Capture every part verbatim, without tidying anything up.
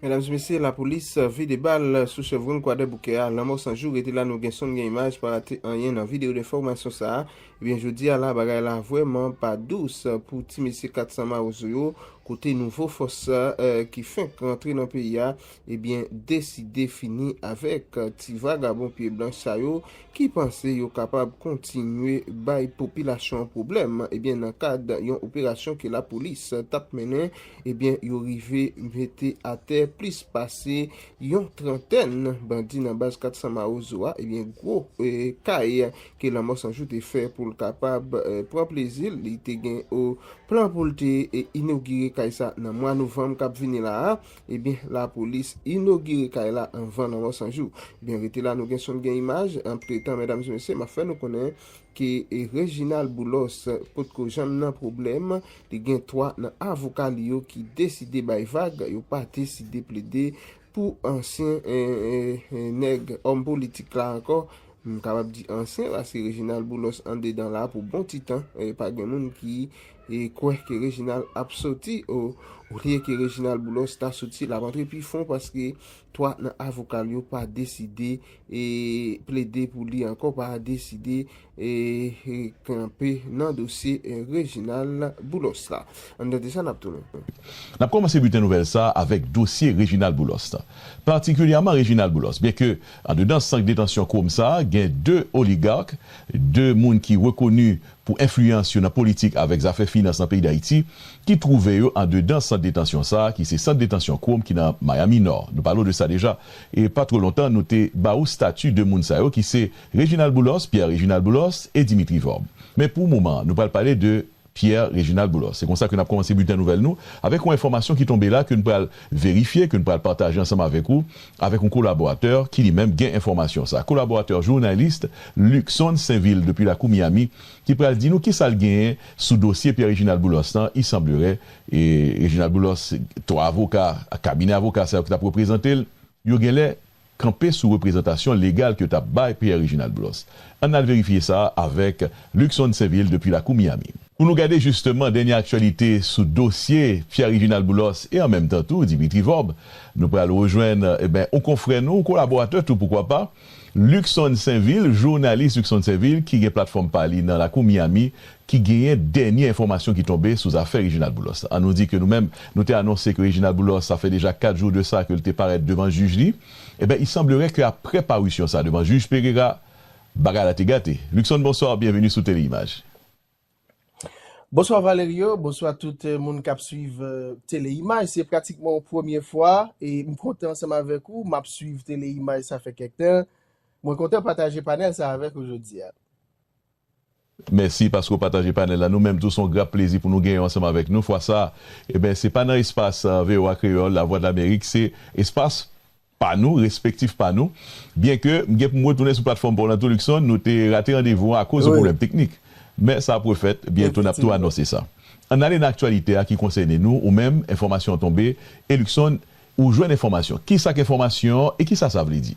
Medam e mesye, lapolis vide bal sou Chevron Kwadèboukè a. Lanmò san jou, rete la, nou gen son, gen imaj, pa rate anyen nan videyo enfòmasyon sa a. Ebyen, jodi a la, bagay la vrèman pa dous pou ti mesye kat san mawozo yo, kote nouvo fòs, eh, ki fenk rantre nan peyi a, ebyen, deside fini avèk, eh, ti vagabon pye blanch sa yo, ki panse yo kapab kontinye bay popilasyon an pwoblèm, ebyen, nan kad yon operasyon ke lapolis t ap mennen, ebyen, yo rive mete atè plis pase yon trantèn bandi nan baz kat san mawozo a, ebyen, gwo, eh, kay ke Lanmò san jou te fè pou l kapab, eh, pran plezi l. Li te gen o plan pou l te, eh, inogire kay sa nan mwa novanm k ap vini la a. Ebyen, lapolis inogire kay la anvan Lanmò san jou. Ebyen, rete la, nou gen son, gen imaj. Antretan, medam e mesye, m ap fè nou konnen ke, eh, Reginald Boulos potko janm nan pwoblèm. Li gen twa nan avoka li yo ki deside bay vag, yo pa deside plede pou ansyen, eh, eh, eh, nèg, òm politik la ankò. M kapab di ansyen, paske Reginald Boulos andedan la pou bon ti tan. Eh, pa gen moun ki, eh, kwè ke Reginald ap soti, o, olye ke Reginald Boulos ta soti, l ap antre pi fon, paske twa nan avoka l yo pa deside, eh, plede pou li ankò, pa deside, eh, eh, kanpe nan dosye, eh, Reginald Boulos la. Ann tande sa, n ap tounen. N ap kòmanse biten nouvèl sa a avèk dosye Reginald Boulos la. Patikilyèman Reginald Boulos, byenke andedan sant detansyon Kwòm sa a, gen de oligak, de moun ki rekoni pou enfliyans yo nan politik avèk zafè finans nan peyi Dayiti, ki twouve yo andedan sant detansyon sa a, ki se sant detansyon Kwòm ki nan Miami Nò. Nou pale w de sa deja. E pa twò lontan, nou te ba ou stati de moun sa yo, ki se Reginald Boulos, Pierre Reginald Boulos e Dimitri Vorbe. Men pou moman an, nou pral pale de Pierre Reginald Boulos. Se konsa ke n ap kòmanse biten nouvèl nou avèk yon enfòmasyon ki tonbe la ke n pral verifye, ke n pral pataje ansanm avèk ou, avèk yon kolaboratè ki li menm gen enfòmasyon sa. Kolaboratè jounalis Luckson Sainvil depi lakou Miami ki pral di nou kisa l genyen sou dosye Pierre Reginald Boulos lan. Il semblerait, e, Reginald Boulos, twa avoka, kabinè avoka sa yo ki t ap reprezante l, yo genlè kanpe sou reprezantasyon legal ke yo t ap bay Pierre Reginald Boulos. Ann al verifye sa avèk Luckson Sainvil depi lakou Miami. Pou nou gade jisteman dènye aktyalite sou dosye Pierre Reginald Boulos e an menm tan tou Dimitri Vorbe, nou pral rejwenn, e ben, yon konfrè nou, yon kolaboratè tou, poukwa pa, Luckson Sainvil, jounalis Luckson Sainvil, ki gen platfòm pa li nan lakou Miami, ki genyen dènye enfòmasyon ki tonbe sou zafè Reginald Boulos. An nou di ke nou menm, nou te anonse ke Reginald Boulos, sa fè deja kat jou de sa ke l te parèt devan jij li. E ben, il semblerait que après parution sa devan jij Pereira, bagay la te gate. Luckson, bonswa, byenveni sou Tele Imaj. Bonswa Valerio, bonswa tout, eh, moun k ap swiv, eh, Tele Imaj. Se pratikman yon premye fwa e m kontan ansanm avèk ou, m ap swiv Tele Imaj sa fè kèk tan. Mwen kontan pataje panèl sa avèk ou jodi a. Mèsi paske w pataje panèl la. Nou menm tou, se yon gra plezi pou nou genyen w ansanm avèk nou. Fwa sa a, e ben, se pa nan espas, eh, V O A Kreyòl, Lavwadlamerik, se espas pa nou, respektif pa nou. Byenke m gen pou m retounen sou platfòm pa w lan tou, Luckson, nou te rate randevou an akoz de pwoblèm teknik. Men sa ap refèt, byento n ap tou anonse sa. Ann ale nan aktyalite a ki konsène nou, ou menm, enfòmasyon an tonbe, e Luckson, ou jwenn enfòmasyon. Kisa k enfòmasyon an e kisa sa vle di?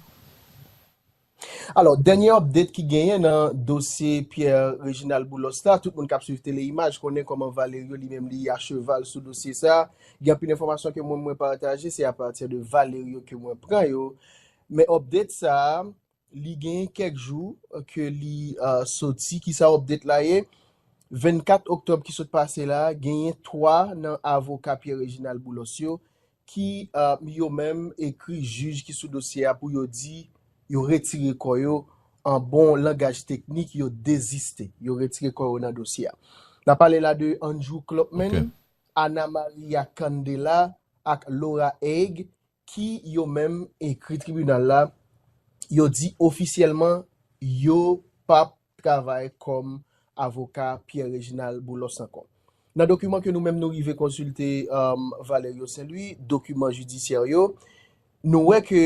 Alò, dènye update ki genyen nan dosye Pierre Reginald Boulos la, tout moun k ap swiv Tele Imaj konnen kòman Valerio li menm li a cheval sou dosye sa. Gen anpil enfòmasyon ke mwen, mwen pataje, se apati de Valerio ke mwen pran yo. Men update sa a, li genyen kèk jou ke li, ah, soti. Kisa update la ye? Vennkat oktòb ki sot pase la, genyen twa nan avoka Pierre Reginald Boulos yo ki, ah, yo menm ekri jij ki sou dosye a pou yo di yo retire kò yo, an bon langaj teknik, yo deziste, yo retire kò yo nan dosye a. N ap pale la de Andrew Klopman, Ana Maria Candela ak Laura Hague, ki yo menm ekri tribinal la, yo di ofisyèlman yo p ap travay kòm avoka Pierre Reginald Boulos ankò. Nan dokiman ke nou menm nou rive konsilte, um, Valerio Saint Louis, dokiman jidisyè yo, nou wè ke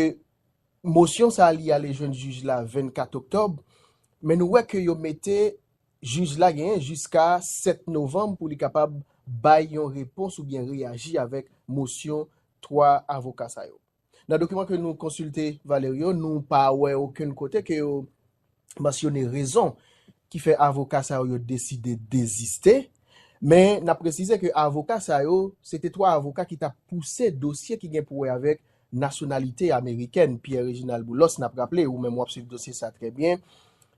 mosyon sa a li ale jwenn jij la vennkat oktòb, men nou wè ke yo mete jij la genyen jiska sèt novanm pou li kapab bay yon repons oubyen reyaji avèk mosyon twa avoka sa yo. Nan dokiman ke nou konsilte, Valerio, nou pa wè okenn kote ke yo mansyone rezon ki fè avoka sa yo, yo deside deziste. Men n ap presize ke avoka sa yo, se te twa avoka ki t ap pouse dosye ki gen pou wè avèk nasyonalite amerikèn, Pierre Réginald Boulos, n ap raple, ou menm w ap swiv dosye sa trè byen,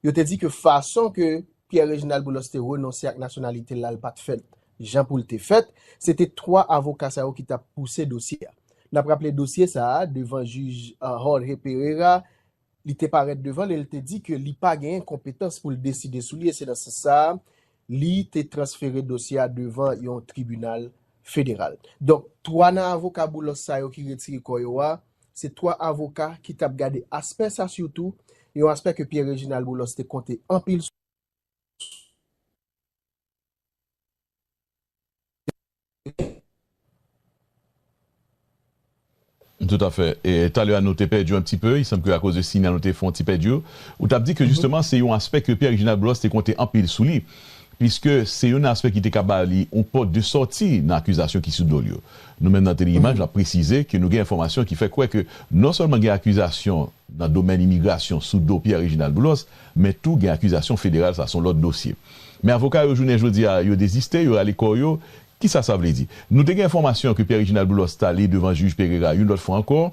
yo te di ke fason ke Pierre Réginald Boulos te renonse ak nasyonalite l la, l pa t fèt jan pou l te fèt, se te twa avoka sa yo ki t ap pouse dosye a. N ap raple dosye sa a devan jij, uh, Jorge Pereira, li te parèt devan l e l te di ke li pa genyen konpetans pou l deside sou li, e se nan sans sa a, li te transfere dosye a devan yon tribinal federal. Donk, twa nan avoka Boulos sa yo ki retire kò yo a, se twa avoka ki t ap gade aspè sa sitou, yon aspè ke Pierre Réginald Boulos te konte anpil sou. Toutafè. E talè a nou te pèdi w un petit peu, il semble que à cause de signal nou te fè yon ti pèdi w. Ou t ap di ke jisteman se yon aspè ke Pierre Réginald Boulos te konte anpil sou li, piske se youn nan aspè ki te ka ba li yon pòt de sòti nan akizasyon ki sou do l yo. Nou menm nan Tele Imaj, n ap presize ke nou gen enfòmasyon ki fè kwè ke non sèlman gen akizasyon nan domèn imigrasyon sou do Pierre Réginald Boulos, men tou gen akizasyon federal, sa se yon lòt dosye. Men avoka yo jounen jodi a, yo deziste, yo rale kò yo. Kisa sa vle di? Nou te gen enfòmasyon ke Pierre Réginald Boulos t ale devan jij Pereira yon lòt fwa ankò,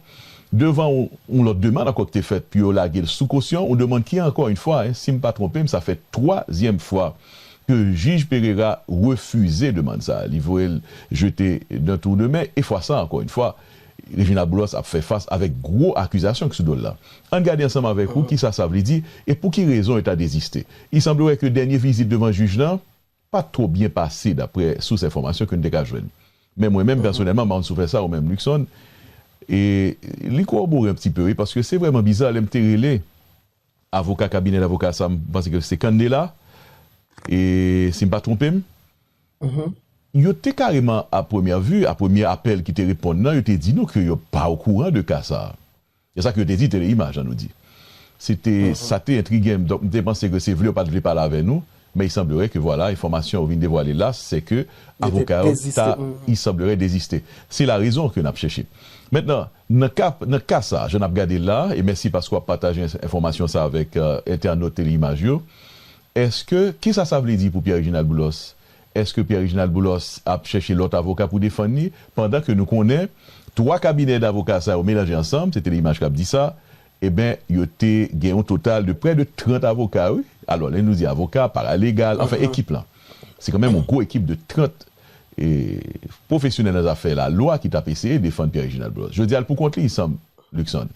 devan yon, yon lòt demann ankò ki te fèt pou yo lage l sou kosyon, yon demann ki, ankò yon fwa, en, si m pa twonpe m, sa fè twazyèm fwa ke jij Pereira refize demann sa a. Li voye l jete d'un tour de main, e fwa sa, ankò yon fwa, Réginald Boulos ap fè fas avèk gwo akizasyon ki sou do l la. Ann gade ansanm avèk ou kisa sa vle di e pou ki rezon yo ta deziste. Il semblerait que dènye vizit devan jij lan pa t twò byen pase, daprè sous enfòmasyon ke n te ka jwenn. Men mwen menm, pèsonèlman, m pa konn si w fè sa ou menm, Luckson, e li kowobore un petit peu, wi, paske se vrèman biza lè m te rele avoka, kabinè davoka sa, m panse ke se Candela, e si m pa twonpe m, yo te kareman, a premyè vi, a premye apèl ki te reponn nan, yo te di nou ke yo pa okouran de ka sa a. Se sa ke yo te di Tele Imaj, an nou di. Se te, sa te entrige m. Donk, m te panse ke se vle yo pa t vle pale avè nou, men il semblerait que, voilà, enfòmasyon yo vin devwale la, se ke avoka yo ta, il semblerait, deziste. Se la rezon ke n ap chèche. Mentnan, nan ka, nan ka sa, jan n ap gade l la, e mèsi paske w ap pataje enfòmasyon sa avèk, euh, entènot Tele Imaj yo, èske, kisa sa vle di pou Pierre Réginald Boulos? Èske Pierre Réginald Boulos ap chèche lòt avoka pou defann li, pandan ke nou konnen twa kabinè davoka sa yo melanje ansanm, se Tele Imaj k ap di sa, eben, yo te gen yon total de prè de trant avoka, wi. Alò, lè nou di avoka, paralegal, anfen, ekip lan. Se kanmenm yon gwo ekip de trant, e, pwofesyonèl nan zafè lalwa ki t ap eseye defann Pierre Réginald Boulos. Jodi a, l pou kont li, il semble, Luckson.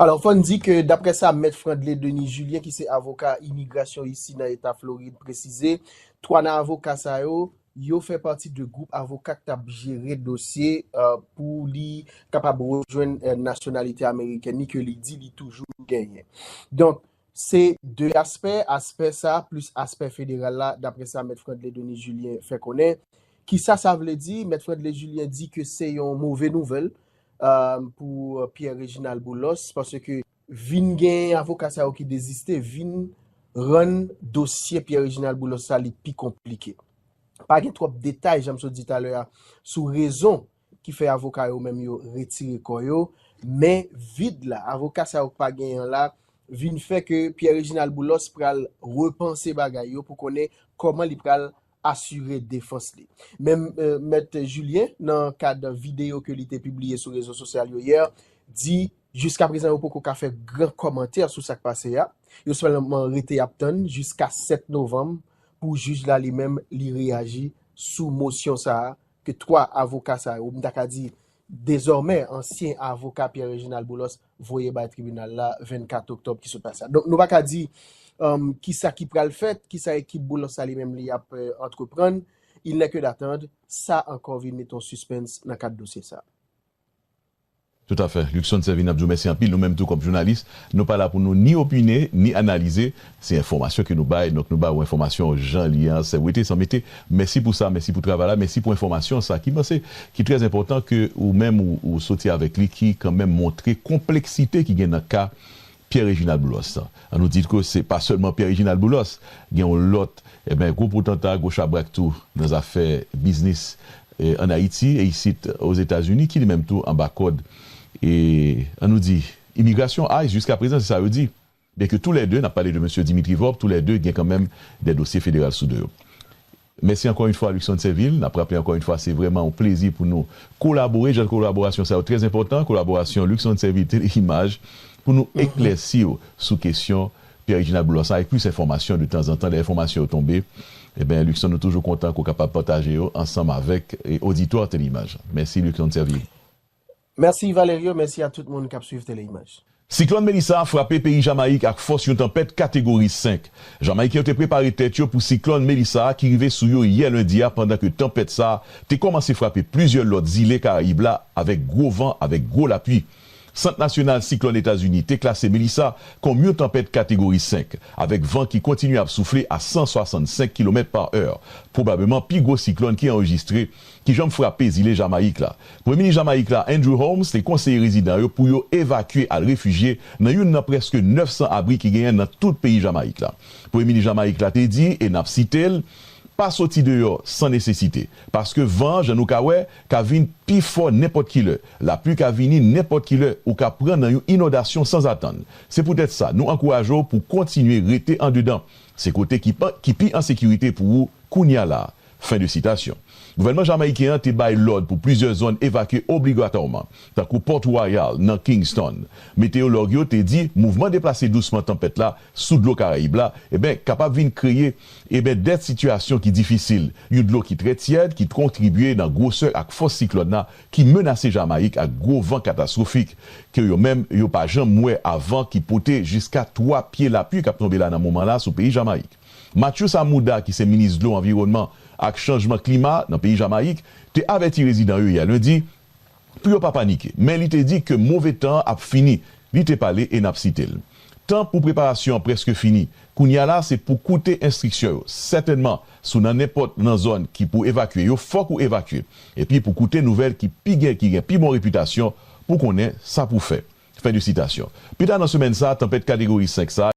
Alò, fò n di ke, daprè sa Mèt Frandley Denis Julien, ki se avoka imigrasyon isi nan eta Florid, presize, twa nan avoka sa yo, yo fè pati de gwoup avoka k t ap jere dosye, euh, pou li kapab rejwenn, euh, nasyonalite amerikèn li ke li di li toujou genyen. Donk, se de aspè, aspè sa a plis aspè federal la, daprè sa Mèt Frandley Denis Julien fè konnen. Kisa sa vle di? Mèt Frandley Julien di ke se yon move nouvèl, euh, pou Pierre Réginald Boulos, paske vin gen avoka sa yo ki deziste, vin rann dosye Pierre Réginald Boulos sa li pi konplike. Pa gen twòp detay, jan m sot di talè a, sou rezon ki fè avoka yo menm yo retire kò yo, men vid la, avoka sa yo k pa genyen an la, vin fè ke Pierre Réginald Boulos pral repanse bagay yo pou konnen kòman li pral asire defans li. Men, euh, Mèt Julien, nan kad videyo ke li te pibliye sou rezo sosyal yo yè, di jiskaprezan yo poko ka fè gran kòmantè sou sa k pase a. Yo sèlman rete y ap tann jiska sèt novanm pou jij la li menm li reyaji sou mosyon sa a ke twa avoka sa yo, m ta ka di dezòmè ansyen avoka Pierre Réginald Boulos voye bay tribinal la vennkat oktòb ki sot pase a. Donk, nou pa ka di, um, kisa ki pral fèt, kisa ekip Boulos sa li menm li ap, euh, antreprann. Il n'est que d'attendre. Sa ankò vin mete yon sispens nan kad dosye sa. Toutafè. Luckson Servin, n ap di w mèsi anpil. Nou menm tou kòm jounalis, nou pa la pou nou ni opine, ni analize. Se enfòmasyon ke nou bay, donk nou ba ou enfòmasyon jan li an, sè wete san mete. Mèsi pou sa, mèsi pou travay la, mèsi pou enfòmasyon sa ki m panse ki trè enpòtan ke ou menm ou, ou soti avèk li, ki kanmenm montre konpleksite ki gen nan ka Pierre Réginald Boulos. An nou di ke se pa sèlman Pierre Réginald Boulos, gen yon lòt, e ben, gwo potanta, gwo chabrak tou nan zafè biznis, e, ann Ayiti e isit Ozetazini, ki li menm tou anba kòd, e, an nou di, imigrasyon, ice, jiskaprezan, se sa yo di. Byenke toulède, n ap pale de mesye Dimitri Vorbe, toulède gen kanmenm de dosye federal sou do yo. Mèsi ankò yon fwa, Luckson Sainvil. N ap raple ankò yon fwa, se vrèman yon plezi pou nou kolabore. Jan kolaborasyon sa yo trè enpòtan. Kolaborasyon Luckson Sainvil Tele Imaj pou nou eklèsi yo sou kesyon Pierre Reginald Boulos la, avèk plis enfòmasyon de tanzantan. Lè enfòmasyon yo tonbe, e ben, Luckson, nou toujou kontan ke w kapab pataje yo ansanm avèk, e, oditwa Tele Imaj. Mèsi, Luckson Sainvil. Mèsi, Valerio. Mèsi a tout moun k ap swiv Tele Imaj. Siklòn Melissa frape peyi Jamayik ak fòs yon tanpèt kategori senk. Jamayiken yo te prepare tèt yo pou siklòn Melissa ki rive sou yo yè lendi a, pandan ke tanpèt sa a te kòmanse frape plizyè lòt zile Karayib la avèk gwo van, avèk gwo lapli. Sant Nasyonal Siklòn Etazini te klase Melissa kòm yon tanpèt kategori senk, avèk van ki kontinye ap soufle a san swasannsenk kilomèt pa è, pwobableman pi gwo siklòn ki anrejistre ki janm frape zile Jamayik la. Premye minis Jamayik la, Andrew Holness, te konseye rezidan yo pou yo evakye al refijye nan youn nan prèske nèf san abri ki genyen nan tout peyi Jamayik la. Premye minis Jamayik la te di, e n ap site l, pa soti deyò san nesesite, paske van an, jan nou ka wè, ka vin pi fò nenpòt ki lè. Lapli ka vini nenpòt ki lè, ou ka pran nan yon inondasyon sanzatann. Se poutèt sa, nou ankouraje w pou kontinye rete andedan. Se kote ki, pa- ki pi an sekirite pou ou kounye a la a. Fen de sitasyon. Gouvènman jamayiken an te bay lòd pou plizyè zòn evakye obligatwaman, tankou Port Royal nan Kingston. Meteyològ yo te di mouvman deplase dousman tanpèt la sou dlo Karayib la, eben, kapab vin kreye, eben, dèt sitiyasyon ki difisil, yon dlo ki trè tyèd ki kontribye nan gwosè ak fòs siklòn la ki menase Jamayik ak gwo van katastwofik ke yo menm yo pa janm wè avan ki pote jiska twa pye lapli k ap tonbe la nan moman la sou peyi Jamayik. Matthew Samuda, ki se minis dlo, anviwònman ak chanjman klima nan peyi Jamayik, te avèti rezidan yo yè lendi pou yo pa panike, men li te di ke move tan an ap fini. Li te pale e n ap site l. Tan pou preparasyon an prèske fini. Kounye a la, se pou koute enstriksyon yo. Sètènman, si w nan nenpòt nan zòn ki pou evakye yo, fòk ou evakye. Epi pou koute nouvèl ki pi gen, ki gen pi bon repitasyon, pou konnen sa pou fè. Fen de sitasyon. Pita nan semèn sa a, tanpèt kategori senk sa a,